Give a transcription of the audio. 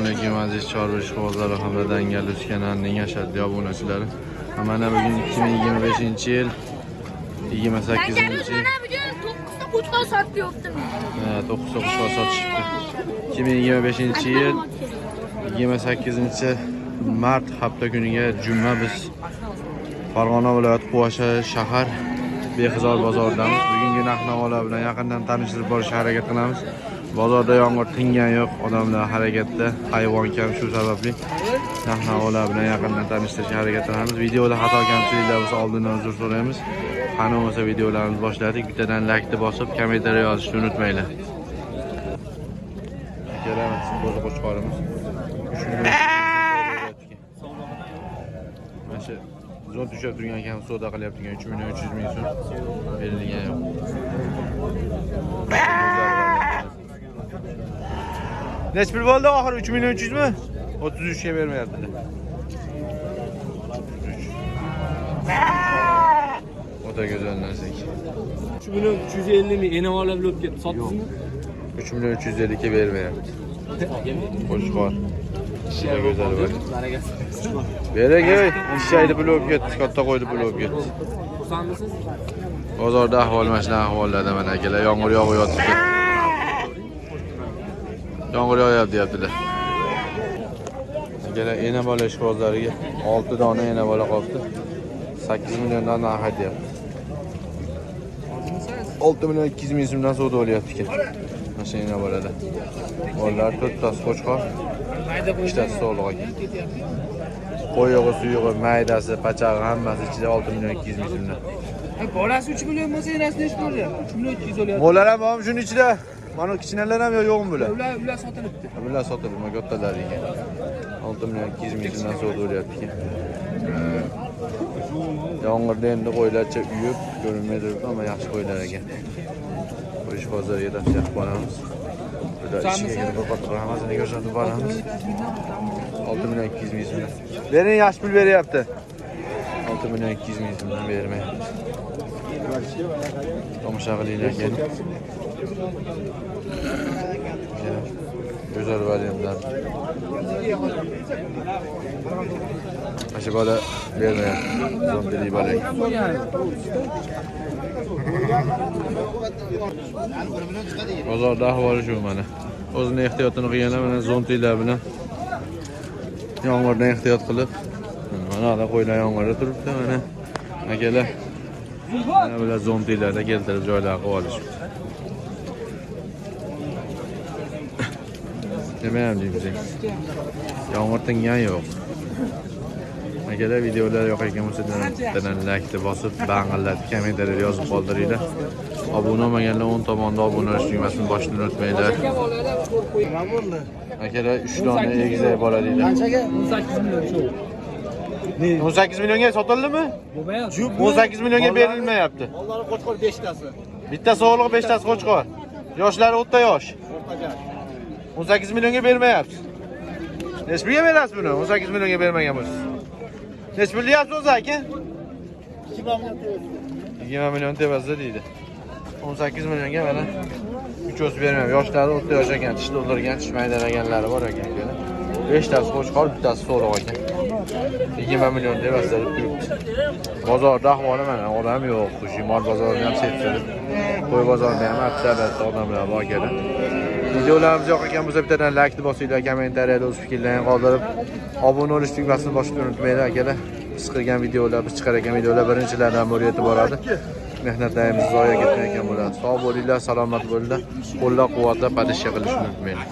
Alaykum aziz chorva ishqibozlari hamda Dangal Uz kanalining ashaddiy obunachilari. Mana bugun 2025-yil 28 Dangal mana bugun 9 ta qo'chqor sotib yopdim. Ha, 9 ta qo'chqor sotishibdi. 2025-yil 28 mart hafta kuniga juma biz Farg'ona viloyati Quvasha shahar Behizor bozoridamiz. Bugungi narx-navolar bilan yaqindan tanishtirib borishga harakat qilamiz. Bozorda yomg'ir tingani yo'q, odamlar harakatda, hayvon kam, shu sababli narx-navolar bilan yaqindan tanishtirishga harakat qilamiz. Videoda xato kamchiliklar bo'lsa oldindan uzr so'raymiz. Qani bo'lmasa videolarimizni boshladik. Bittadan laykni bosib, kommentariya yozishni unutmanglar. Kelamiz, qo'zi qo'chqorimiz. 3 million. Mana shu zo'r tushib turgan ekan, savdo qilyapti ekan, 3 million 300 ming so'm berilgan yo'q. Nech pul bo'ldi oxiri, 3 million 300 mi? 33 ga bermayaptilar. 33. O'ta go'zal narsa ekan. 3 million 350 ming ena bola bo'lib ketdi. Sotdingizmi? 3 million 350 ga bermayapti. Qo'chqor. Juda go'zal bir. Barakasi. Berang ey, eshakni puli bo'lib ketdi, katta qo'yni puli bo'lib ketdi. Xursandmisiz? Bozorda ahvol mana shunaqa ahvollarda mana akalar, yomg'ir yog'ib yotibdi. Yomg'ir yog'yapti deyaptilar. Akalar, ena bola ishqibozlariga 6 dona ena bola qolibdi. 8 milliondan narx aytyapti. 6 million 200 ming so'mdan savdo bo'lyapti ekan. Mana shu ena bolada. Bolalar to'rttasi qo'chqor, ikkitasi sog'liq ekan. Qo'yig'i, suyug'i, maydasi, pachag'i hammasi ichida 6 million 200 ming so'mdan. Bolasi 3 million bo'lsa, enasi nechi bo'lyapti? 3 million 200 olyapti. Mollar ham bormi shuni ichida? Mana kichkinalar ham yo yo'qmi bular? Ular sotilibdi. Bular sotildi, mana kattalar ekan. 6 million 200 ming so'mdan savdo bo'lyapti ekan. Yomg'irda endi qo'ylarcha uyib, ko'rinmay turibdi, ammo yaxshi qo'ylar ekan. Qo'y ishqibozlarga tavsiya qilib boramiz. Bular ichiga kirib bir qator hammasini ko'rsatib boramiz. 6 million 200 ming so'mdan. Bering, yaxshi pul beryapti. 6 million 200 ming so'mdan bermayapti. Tomosha qilinglar, keling. Go'zal variantlar. Mana shu bola bermayapti. Zontili bola. Bozorda ahvoli shu mana. O'zini ehtiyotini qilganlar mana zontilar bilan yomg'irdan ehtiyot qilib, mana ada qo'ylar yomg'irda turibdi mana. Akalar, mana bular zontilarda keltirib joylar qilib olishibdi. Nima ham deymiz endi? Yomg'ir tingani yo'q. Akalar, videolar yoqayotgan bo'lsa, bittadan laykni bosib, bang'illatib, kommentariya yozib qoldiringlar. Obuna bo'lmaganlar o'ng tomonda obuna bo'lish tugmasini bosishni unutmanglar. Akalar, 3 dona egizak bola deydi. Qanchaga? 18 million shu. 18 millionga sotildimi? Bo'lmayapti. 18 millionga berilmayapti. Onların qo'chqor 5 tasi. Bitta sog'liq, 5 tasi qo'chqor. Yoshlari o'rta yosh. O'rtacha. 18 millionga bermayapsiz. Necha pulga berasiz buni? 18 millionga bermagan bo'lsangiz. Necha pul deyapsiz o'zi aka? 20 million tepasida. 20 million tepasida deydi. 18 millionga mana uch o'zi bermayapti. Yoshlari o'rta yosh ekan, tish to'ldirgan, tish maydalaganlari bor ekan akalar. 5 tasi qo'chqor, bittasi so'liq ekan. 20 million tepasida deb turibdi. Bozorda ahvoli mana, odam yo'q. Xushimol bozorini ham sepsilib, qo'y bozorida ham aksariyatda odamlar bor akalar. Videolarimiz yoqayotgan bo'lsa bittadan laykni bosinglar, kommentariyada o'z fikrlaringizni qoldirib, obuna bo'lish tugmasini bosishni unutmanglar akalar. Biz qilgan videolar, biz chiqargan videolar birinchilardan bo'lib yetib boradi. Mehnatlarimiz zoya ketmayotgan bo'ladi. Sog' bo'linglar, salomat bo'linglar, qo'llab-quvvatlab, podpиска qilishni unutmanglar.